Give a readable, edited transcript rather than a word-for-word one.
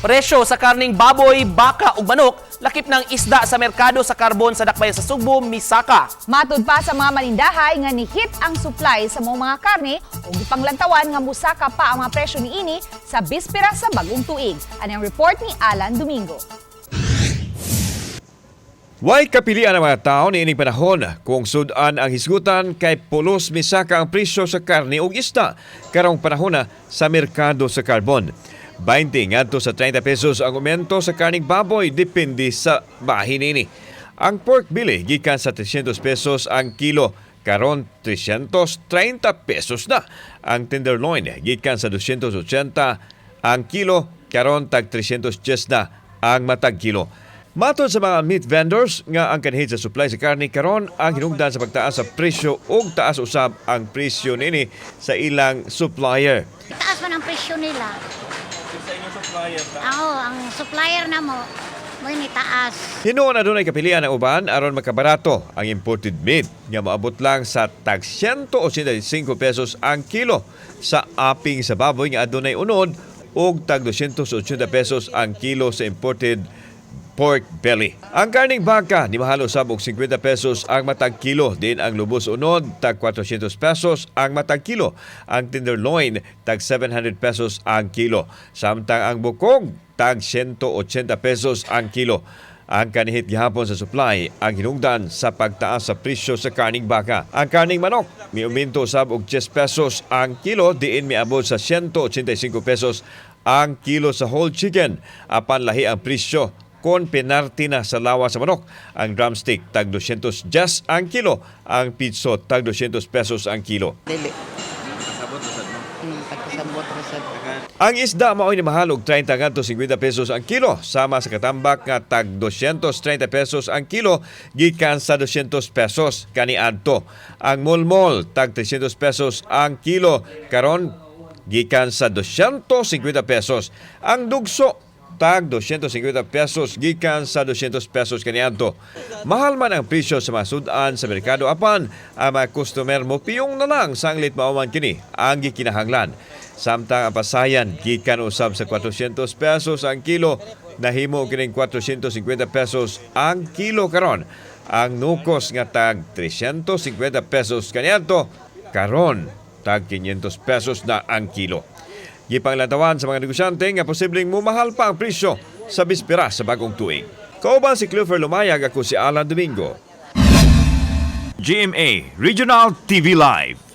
Presyo sa karning baboy, baka ug manok, lakip ng isda sa merkado sa Carbon sa Dakbayan sa Sugbo, misaka. Matud pa sa mga manindahay nga ni-hit ang supply sa mga karne ug gipanglantawan nga musaka pa ang mga presyo niini sa bispera sa bagong tuig. Ani ang report ni Alan Domingo. Way kapilian ang mga tao niining panahon kung sudan ang hisgutan kay pulos misaka ang presyo sa karne ug isda karong panahon na sa merkado sa Carbon. 20 ngadto sa 30 pesos ang aumento sa karning baboy, depende sa bahin nini. Ang pork belly, gikan sa 300 pesos ang kilo, karon 330 pesos na. Ang tenderloin, gikan sa 280 ang kilo, karon tag 310 na ang matag kilo. Matod sa mga meat vendors nga ang kanhid sa supply sa karne karon ang hinungdan sa pagtaas sa presyo ug taas usab ang presyo nini sa ilang supplier. Taas man ang presyo nila. Sa inyong supplier? Oo, ang supplier na mo, mo ni taas. Hinuon adunay kapilian ang uban aron makabarato ang imported meat nga moabot lang sa tag 185 pesos ang kilo sa aping sa baboy nga adunay unod ug tag 280 pesos ang kilo sa imported pork belly. Ang karning baka ni mahal usab og 50 pesos ang matag kilo, din ang lubos unod tag 400 pesos ang matag kilo. Ang tenderloin, tag 700 pesos ang kilo. Samtang ang bukog, tag 180 pesos ang kilo. Ang kanihit gihapon sa supply ang hinungdan sa pagtaas sa presyo sa karning baka. Ang karning manok miuminto usab og 10 pesos ang kilo, diin miabot sa 185 pesos ang kilo sa whole chicken. Apan lahi ang presyo kon pinarte na sa lawas sa manok. Ang drumstick, tag 210 ang kilo, ang pitso, tag 200 pesos ang kilo. Dili. Pagkasabot ra sad. Ang isda mao'y ni mahal og 30 ngadto 50 pesos ang kilo, sama sa katambak nga tag 230 pesos ang kilo gikan sa 200 pesos kaniadto. Ang mulmol, tag 300 pesos ang kilo karon gikan sa 250 pesos. Ang dugso, tag 250 pesos gikan sa 200 pesos kaniadto. Mahal man ang presyo sa mga sudan sa merkado, apan ang mga customer mo piyong na lang sanglit mao man kini ang gikinahanglan. Samtang ang pasayan, gikan usab sa 400 pesos ang kilo, nahimo kining 450 pesos ang kilo karon. Ang nukos nga tag 350 pesos kaniadto, karon tag 500 pesos na ang kilo. Gipanglantawan sa mga negosyante nga posibleng mumahal pa ang presyo sa bispera sa bagong tuig. Kauban si Clifford Lumayag, ako si Alan Domingo. GMA Regional TV Live.